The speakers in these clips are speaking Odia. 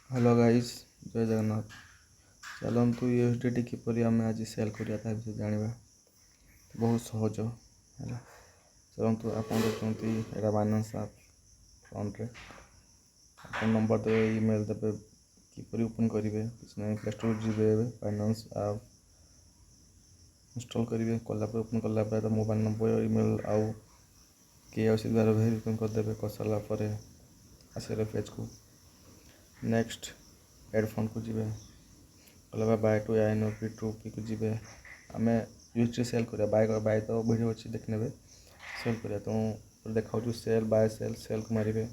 ହ୍ୟାଲୋ ଗାଇସ୍, ଜୟ ଜଗନ୍ନାଥ। ଚାଲନ୍ତୁ, ୟୁଏସଡିଟି କିପରି ଆମେ ଆଜି ସେଲ୍ କରିବା ତା ବିଷୟରେ ଜାଣିବା। ବହୁତ ସହଜ ହେଲା। ଚାଲନ୍ତୁ, ଆପଣ ଦେଖୁଛନ୍ତି ଏଇଟା ବାଇନାନ୍ସ ଆପ୍। ଫ୍ରଣ୍ଟରେ ଆପଣ ନମ୍ବର ଦେବେ, ଇମେଲ୍ ଦେବେ। କିପରି ଓପନ୍ କରିବେ? କିଛି ନାହିଁ, ପ୍ଲେ ଷ୍ଟୋର୍ ଯିବେ, ଏବେ ବାଇନାନ୍ସ ଆପ୍ ଇନଷ୍ଟଲ୍ କରିବେ। କଲା ପରେ, ଓପନ୍ କଲା ପରେ ମୋବାଇଲ୍ ନମ୍ବର, ଇମେଲ୍ ଆଉ କେୱାଇସି ଦ୍ୱାରା ଭେରିଫିକେସନ୍ କରିଦେବେ। କରିସାରିଲା ପରେ ଆସିବେ ପେଜ୍କୁ। ନେକ୍ସଟ ଏଡ୍ ଫଣ୍ଡକୁ ଯିବେ। କଲା ପରେ ବାଇ ଟୁ ଆଇନ ପି ଟୁ ପିକୁ ଯିବେ। ଆମେ ୟୁଏସଡି ସେଲ୍ କରିବା। ବାଇ ବାଇ ତ ଭିଡ଼ିଓ ଅଛି, ଦେଖିନେବେ। ସେଲ୍ କରିବା ତ ଦେଖାଉଛୁ ସେଲ୍, ବାଏ ସେଲ୍, ସେଲ୍କୁ ମାରିବେ।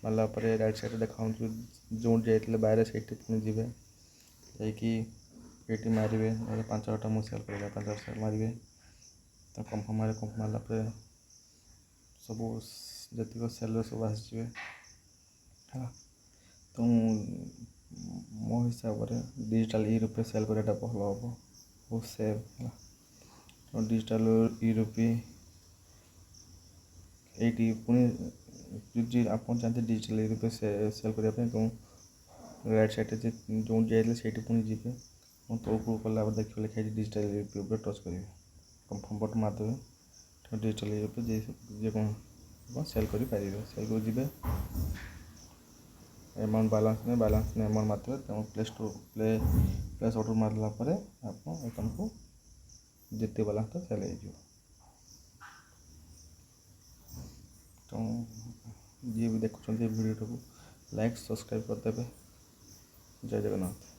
ମାରିଲା ପରେ ରାଇଟ୍ ସାଇଡ଼୍ରେ ଦେଖାଉଛୁ, ଯେଉଁଠି ଯାଇଥିଲେ ବାଇରେ ସେଇଠି ପୁଣି ଯିବେ। ଯାଇକି ଏଇଠି ମାରିବେ। 5000 ଟଙ୍କା ମୁଁ ସେଲ୍ କରିବା, 5000 ସେଲ୍ ମାରିବେ। ତ କନଫର୍ମ ମାରିବେ। କନଫର୍ମ ମାରିଲା ପରେ ସବୁ ଯେତିକ ସେଲ୍ର ସବୁ ଆସିଯିବେ ହେଲା। ତ ମୋ ହିସାବରେ ଡିଜିଟାଲ୍ ଇ ରୁପି ସେଲ୍ କରିବାଟା ଭଲ ହେବ, ବହୁତ ସେଫ୍ ହେଲା। ତ ଡିଜିଟାଲ୍ ଇ ରୁପି ଏଇଠି ପୁଣି ଯଦି ଆପଣ ଚାହାନ୍ତି ଡିଜିଟାଲ୍ ଇ ରୁପି ସେଲ୍ କରିବା ପାଇଁ, ତ ରାଇଟ୍ ସାଇଡ଼୍ରେ ଯେଉଁଠି ଯାଇଥିଲେ ସେଇଠି ପୁଣି ଯିବେ ଏବଂ ତଳକୁ କଲା ପରେ ଦେଖିବେ ଲେଖା ହେଇଛି ଡିଜିଟାଲ୍ ଇ ରୁପି। ଉପରେ ଟଚ୍ କରିବେ, କନଫର୍ମ ବଟନ୍ ମାରିଦେବେ। ଡିଜିଟାଲ୍ ଇ ରୁପି ଯେକୌଣସି ଆପଣ ସେଲ୍ କରିପାରିବେ। ସେଲ୍କୁ ଯିବେ, ଆମାଉଣ୍ଟ ବାଲାନ୍ସ ନେଇ ବାଲାନ୍ସ ନେଇ ଆମାଉଣ୍ଟ ମାରିଦେବେ। ତେଣୁ place to place order ମାରିଲା ପରେ ଆପଣ ଆକାଉଣ୍ଟକୁ ଯେତିକି ବାଲାନ୍ସଟା ସେଲ୍ ହେଇଯିବ। ତେଣୁ ଯିଏ ବି ଦେଖୁଛନ୍ତି ଏ ଭିଡ଼ିଓଟାକୁ ଲାଇକ୍, ସବସ୍କ୍ରାଇବ୍ କରିଦେବେ। ଜୟ ଜଗନ୍ନାଥ।